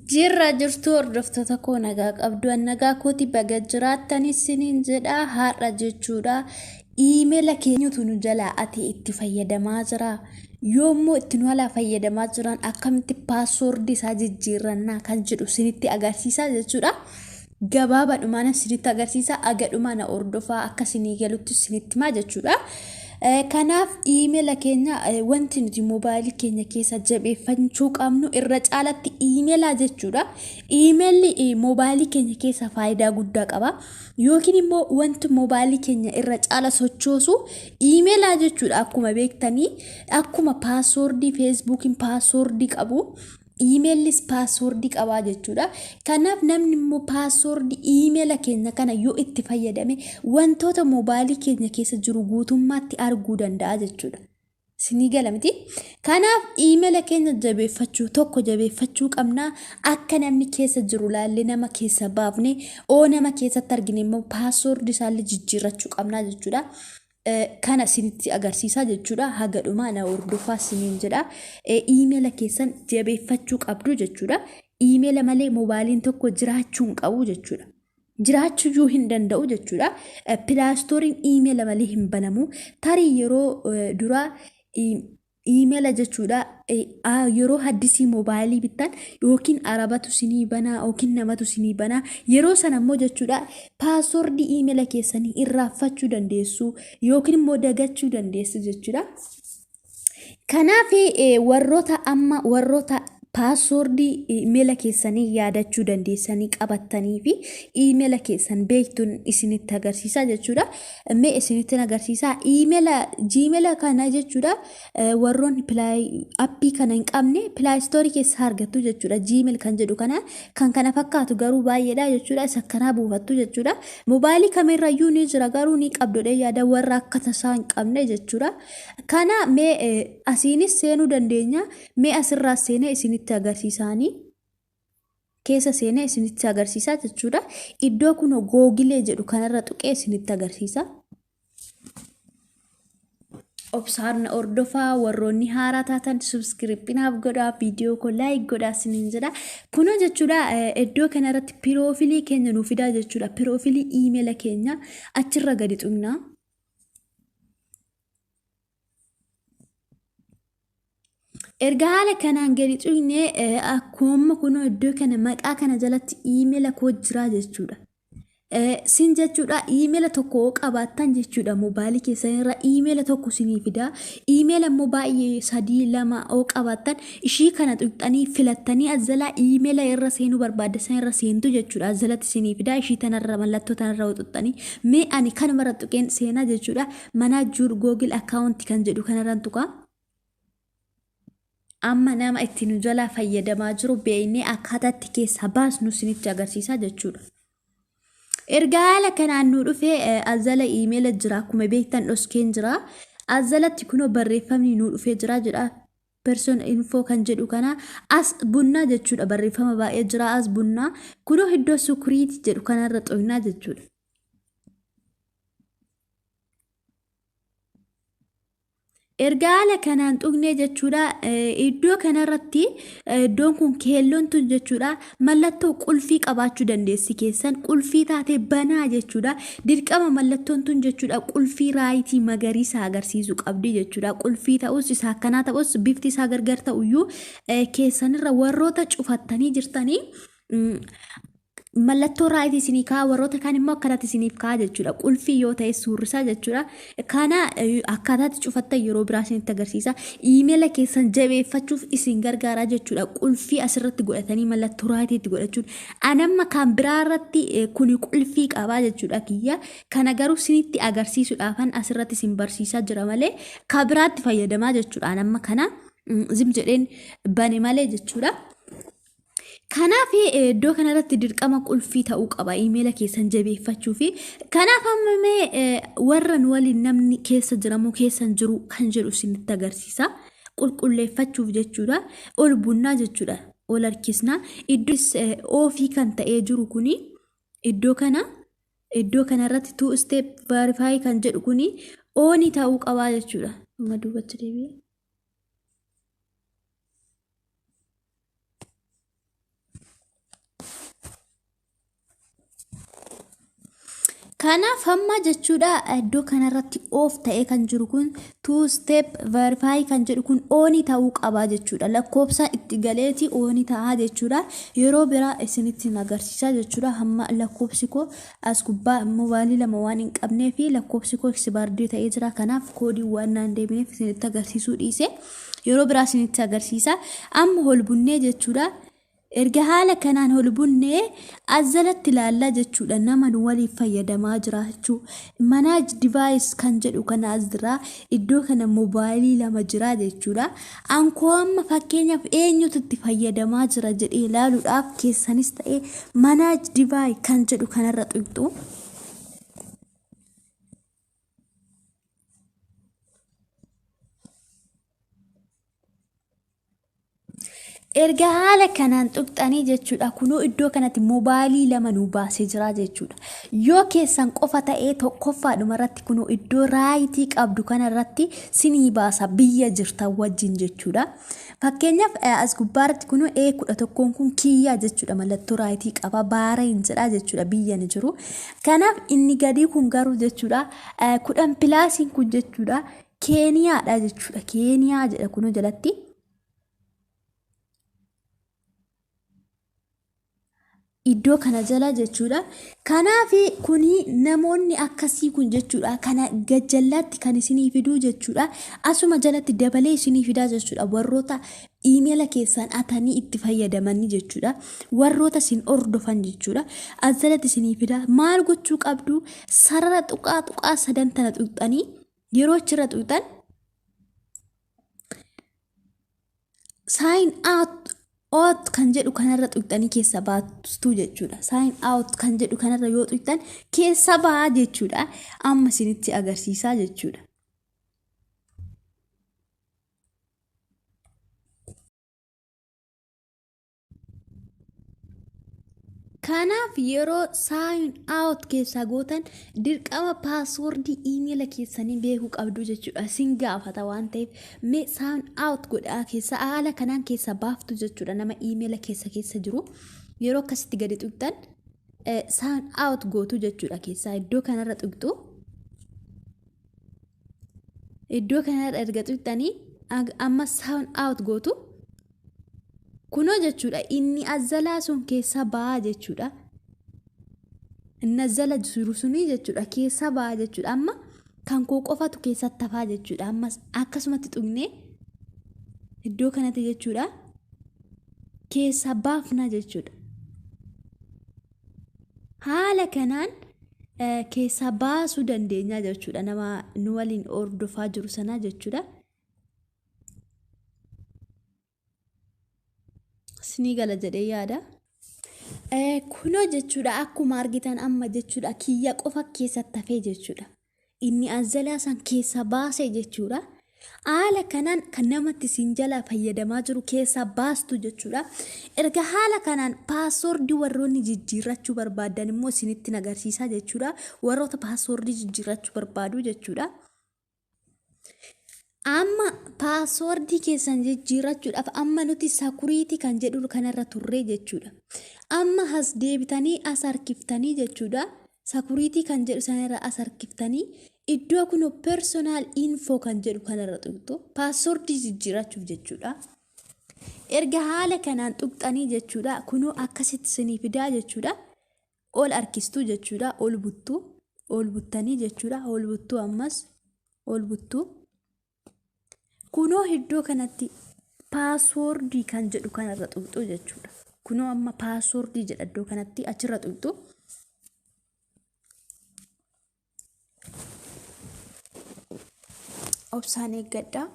Jirra jirtuu hordoftoota koo, nagaa qabdu? An nagaa kooti, baga jiraattan isiniin jedha. Har'a jechuudha iimeela keenyatu nu jalaa ati itti fayyadamaa jira. Yoommoo itti nu alaa fayyadamaa jiran, akkamitti passwordii isaa jijjiirrannaa kan jedhu isinitti agarsiisaa jechuudha. Gabaabaadhumaan isinitti agarsiisa, agadhumaa na hordofaa, akka isinii galutti isinitti himaa jechuudha. Kanaaf iimeela keenya, wanti nuti moobaayilii keenya keessa jabeeffachuu qabnu irra caalatti iimeelaa jechuudha. Iimeelli moobaayilii keenya keessa faayidaa guddaa qaba. Yookiin immoo wanti moobaayilii keenya irra caala sochoosu iimeelaa jechuudha. Akkuma beektanii, akkuma passwordii Facebookiin passwordii qabu, iimeellis passwordii qabaa jechuudha. Kanaaf namni immoo passwordii iimeela keenya kana yoo itti fayyadame, wantoota moobaayilii keenya keessa jiru guutummaatti arguu danda'a jechuudha. Isinii gala miti? Kanaaf iimeela keenya jabeeffachuu, tokko jabeeffachuu qabna. Akka namni keessa jiru laallee nama keessa baafne, oo nama keessatti argine immoo passwordii isaallee jijjiirrachuu qabna jechuudha. Kana isinitti agarsiisaa jechuudha. Haga dhumaa na hordofaa isiniin jedha. Iimeela keessan jabeeffachuu qabdu jechuudha. Iimeela malee moobaayiliin tokko jiraachuu hin qabu jechuudha. Jiraachuu iyyuu hin danda'u jechuudha. Play Storeiin iimeela malee hin banamu. Tarii yeroo duraa iimeela jechuudha, yeroo haddisii moobaayilii bittan yookiin arabatu sinii banaa yookiin namatu sinii banaa, yeroo sana immoo jechuudha passwordii iimeela keessanii irraanfachuu dandeessu yookiin immoo dagachuu dandeessu jechuudha. Kanaaf warroota amma warroota passwordii iimeela keessanii yaadachuu dandeessanii qabattanii fi iimeela keessan beektuun isinitti agarsiisaa jechuudha. Mee isinitti agarsiisaa iimeela Gmail kana jechuudha. Warroonni appii kana hin qabne Play Storeii keessa argattu jechuudha. Gmail kan jedhu kana kan kana fakkaatu garuu baay'eedha jechuudha. Isa akkanaa buufattu jechuudha. Moobaayilii kamirrayyuu ni jira, garuu ni qabdodhe yaada warra akka tasaa hin qabne jechuudha. Kana mee asiinis seenuu dandeenya. Mee asirraa seenee isinitti agarsiisaanii. Keessa seenee isinitti agarsiisaa jechuudha. Iddoo kun Google jedhu kanarra tuqee isinitti agarsiisa. Obsaan hordofaa, warroonni haaraa taatan subscribe naaf godhaa, viidiyoo koo like godhaa isiniin jedha. Kunoo jechuudha, iddoo kanarratti profileii keenya nuuf fidaa jechuudha. Profileii iimeela keenya achirra gadi tuqna. Erga haala kanaan gadi tuqne, akkuma kunoo iddoo kana maqaa kana jalatti iimeela koo jira jechuudha. Sin jechuudha iimeela tokko qabaattan jechuudha, moobaayilii keessan irra iimeela tokko sinii fida. Iimeela immoo baay'ee, sadii, lama oo qabaattan, ishii kana tuqxanii filattanii as jalaa iimeela irra seenuu barbaadde san irra seentu jechuudha. As jalatti sinii fida, ishii tanarra, mallattoo tanarra tuqxanii. Mee ani kanumarra tuqeen seenaa jechuudha. Manage your Google account kan jedhu kanarran tuqa. Amma nama itti nu jalaa fayyadamaa jiru beeknee akkaataa itti keessaa baasnu isinitti agarsiisaa jechuudha. Erga haala kanaan nu dhufee, as jala iimeela jira, akkuma beektan dhoskeen jira. As jalatti kunoo barreeffamni nu dhufee jira jedha. Person info kan jedhu kana as bunnaa jechuudha, barreeffama baay'ee jira, as bunnaa kunoo iddoo security jedhu kanarra tuqnaa jechuudha. Erga haala kanaan tuqnee jechuudha, iddoo kanarratti iddoon kun keelloon tun jechuudha mallattoo qulfii qabaachuu dandeessi, keessan qulfii taatee banaa jechuudha. Dirqama mallattoon tun jechuudha qulfii rightii magariisa agarsiisu qabdi jechuudha. Qulfii ta'us, isa akkanaa ta'us, bifti isaa gargar ta'uyyuu, keessanirra warroota cufattanii jirtanii mallattoo rightii isinii ka'a, warroota kaan immoo akkanatti isiniif ka'a jechuudha. Qulfii yoo ta'e suurrisaa jechuudha. Kana akkaataatti cufattan yeroo biraa isinitti agarsiisa. Iimeela keessan jabeeffachuuf isin gargaaraa jechuudha. Qulfii asirratti godhatanii mallattoo rightiitti godhachuun. Anamma kan biraa irratti kuni qulfii qabaa jechuudha kiyya. Kana garuu isinitti agarsiisuudhaafan asirratti isin barsiisaa jira malee kan biraatti fayyadamaa jechuudha. Anamma kana zim jedheen bane malee jechuudha. Kanaaf iddoo kanarratti dirqama qulfii ta'uu qaba iimeela keessan jabeeffachuu fi kanaaf amma mee warra nu waliin namni keessa jiramoo keessa hin jiru kan jedhu isinitti agarsiisa. Qulqulleeffachuuf jechuudha. Ol bunnaa jechuudha. Ol harkisnaa. Iddoo offii kan ta'ee jiru kuni iddoo kana, iddoo kanarratti two step verify kan jedhu kuni onii ta'uu qabaa jechuudha. Amma duubatti deebi'ee. Kanaaf hamma jechuudha, iddoo kanarratti off ta'ee kan jiru kun, two step verify kan jedhu kun on ta'uu qaba jechuudha. Lakkoofsa itti galeeti on ta'aa jechuudha. Yeroo biraa isinitti agarsiisa jechuudha. Hamma lakkoofsi koo as gubbaa mobaayilii lama waan hin qabnee fi lakkoofsi koo expired ta'ee jira. Kanaaf koodii waan naan deebineef isinitti agarsiisuu dhiise. Yeroo biraa isinitti agarsiisa. Amma ol bunnee jechuudha. Erga haala kanaan ol bunnee as jalatti ilaallaa jechuudha, nama nu waliif fayyadamaa jiraachuu. Manage device kan jedhu kana as jira. Iddoo kana mobaayilii lama jira jechuudha. Ankoo amma fakkeenyaaf eenyutu itti fayyadamaa jira jedhee ilaaluudhaaf, keessanis ta'ee manage device kan jedhu kanarra tuqxu. Erga haala kanaan tuqxanii jechuudha, kunoo iddoo kanatti mobaayilii lama nu baasee jira jechuudha. Yoo keessan qofa ta'ee, tokkoffaadhuma irratti kunoo iddoo right qabdu kanarratti sinii baasa biyya jirtan wajjin jechuudha. Fakkeenyaaf as gubbaarratti kunoo A11n kun kiyyaa jechuudha, mallattoo right qaba, Baareen jedha jechuudha, biyya ni jiru. Kanaaf inni gadii kun garuu jechuudha, 10 plusiin kun jechuudha, Keeniyaadha jechuudha. Keeniyaa jedha kunoo jalatti. Iddoo kana jala jechuudha. Kanaaf kuni namoonni akkasii kun jechuudha, kana gajjallaatti kan isinii fiduu jechuudha. Asuma jalatti dabalee isinii fidaa jechuudha. Warroota iimeela keessan atanii itti fayyadamanii jechuudha. Warroota isin hordofan jechuudha. As jalatti isinii fidaa. Maal gochuu qabdu? Sarara tuqaa tuqaa sadan tana tuqxanii, yeroo achirra tuqxan sign out kan jedhu kanarra tuqxanii keessa baastuu jechuudha. Sign out kan jedhu kanarra yoo tuqxan keessa ba'aa jechuudha. Amma isinitti agarsiisaa jechuudha. Kanaaf yeroo sign out keessaa gootan dirqama password iimeela keessanii beekuu qabdu jechuudha. Sin gaafata waan ta'eef, mee sign out godhaa keessa haala kanaan keessa baaftu jechuudha, nama iimeela keessa keessa jiru. Yeroo akkasitti gadi tuqxan sign out gootu jechuudha, keessaa iddoo kanarra tuqxu. Iddoo kanarra erga tuqxanii amma sign out gootu. Kunoo jechuudha, inni azzalaa sun keessa ba'aa jechuudha. Inni azzala jiru sunii jechuudha, keessa ba'aa jechuudha. Amma kan koo qofatu keessatti hafaa jechuudha. Ammas akkasumatti tuqnee iddoo kanatti jechuudha, keessa baafna jechuudha. Haala kanaan keessaa baasuu dandeenya jechuudha, nama nu waliin hordofaa jiru sanaa jechuudha. Isinii gala jedhee yaada. Kunoo jechuudha, akkuma argitan amma jechuudha, kiyya qofa keessatti hafee jechuudha. Inni azzalaa san keessa baase jechuudha. Haala kanaan kan namatti isin jalaa fayyadamaa jiru keessaa baastu jechuudha. Erga haala kanaan password warroonni jijjiirrachuu barbaadan immoo isinitti agarsiisaa jechuudha. Warroota password jijjiirrachuu barbaadu jechuudha. Amma password keessan jijjiirrachuudhaaf, amma nuti security kan jedhu kanarra turree jechuudha. Amma as deebitanii as harkiftanii jechuudha. Security kan jedhu sanarra as harkiftanii iddoo kun personal info kan jedhu kanarra tuqxu, password jijjiirrachuuf jechuudha. Erga haala kanaan tuqxanii jechuudha, kunoo akkasitti isinii fidaa jechuudha. Ol harkistuu jechuudha. Ol buttuu, ol buttanii jechuudha. Ol buttuu, ammas ol buttuu. Kunoo iddoo kanatti password kan jedhu kanarra tuqxu jechuudha. Kunoo amma password jedha iddoo kanatti, achirra tuqxu. Obsaan eeggadhaa.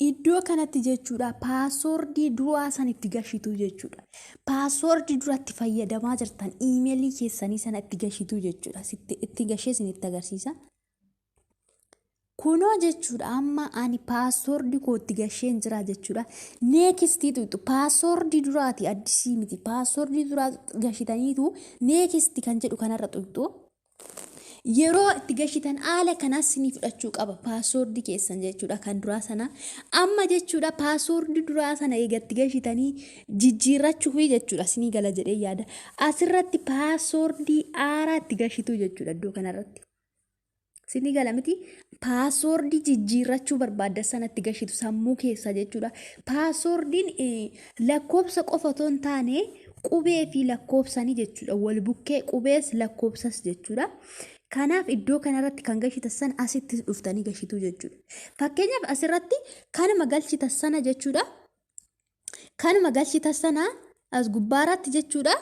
Iddoo kanatti jechuudha, password duraa san itti gashitu jechuudha. Password duratti fayyadamaa jirtan iimeelii keessanii sana itti gashitu jechuudha. Itti gashee isinitti agarsiisa. Kunoo jechuudha, amma ani password koo itti gasheen jira jechuudha. Next tuqxu. Password duraati, addisii miti. Password duraa gashitaniitu next kan jedhu kanarra tuqxu. Yeroo itti gashitan haala kanaas sinii fudhachuu qaba passwordii keessan jechuudha kan duraa sana. Amma jechuudha passwordii duraa sana eegatti gashitanii jijjiirrachuufi jechuudha, sinii gala jedhee yaada. Asirratti passwordii haaraa itti gashituu jechuudha iddoo kanarratti. Sinii gala miti? Passwordii jijjiirrachuu barbaadda sanatti gashitu sammuu keessa jechuudha. Passwordiin lakkoofsa qofa otoo hin taane qubee fi lakkoofsanii jechuudha. Wal bukkee qubees lakkoofsas jechuudha. Kanaaf iddoo kanarratti kan gashitan sana asitti dhuftanii gashituu jechuudha. Fakkeenyaaf asirratti kanuma galchitan sana jechuudha. Kanuma galchitan sana as gubbaarratti jechuudha.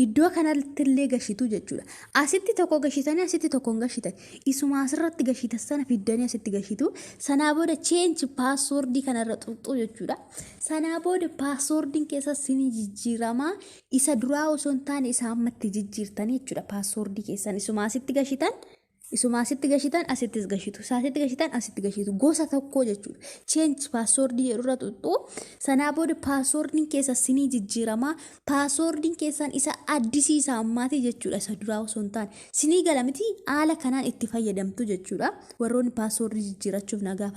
Iddoo kanatti illee gashituu jechuudha. Asitti tokko gashitanii asitti tokko hin gashitan. Isuma asirratti gashitan sana fiddanii asitti gashitu. Sanaa booda change passwordii kanarra xuqxuu jechuudha. Sanaa booda passwordiin keessa sinii jijjiiramaa, isa duraa osoo hin taane isa ammatti jijjiirtanii jechuudha passwordii keessan. Isuma asitti gashitan, isuma asitti gashitan asittis gashitu. Isa asitti gashitan asitti gashitu. Gosa tokko jechuudha. Change passwordii jedhurra xuqxuu. Sanaa booda passwordiin keessa sinii jijjiiramaa. Passwordiin keessan isa addisiisa ammaati jechuudha. Isa duraa osoo hin taane. Sinii gala miti? Haala kanaan itti fayyadamtu jechuudha. Warroonni passwordii jijjiirachuuf nagaa.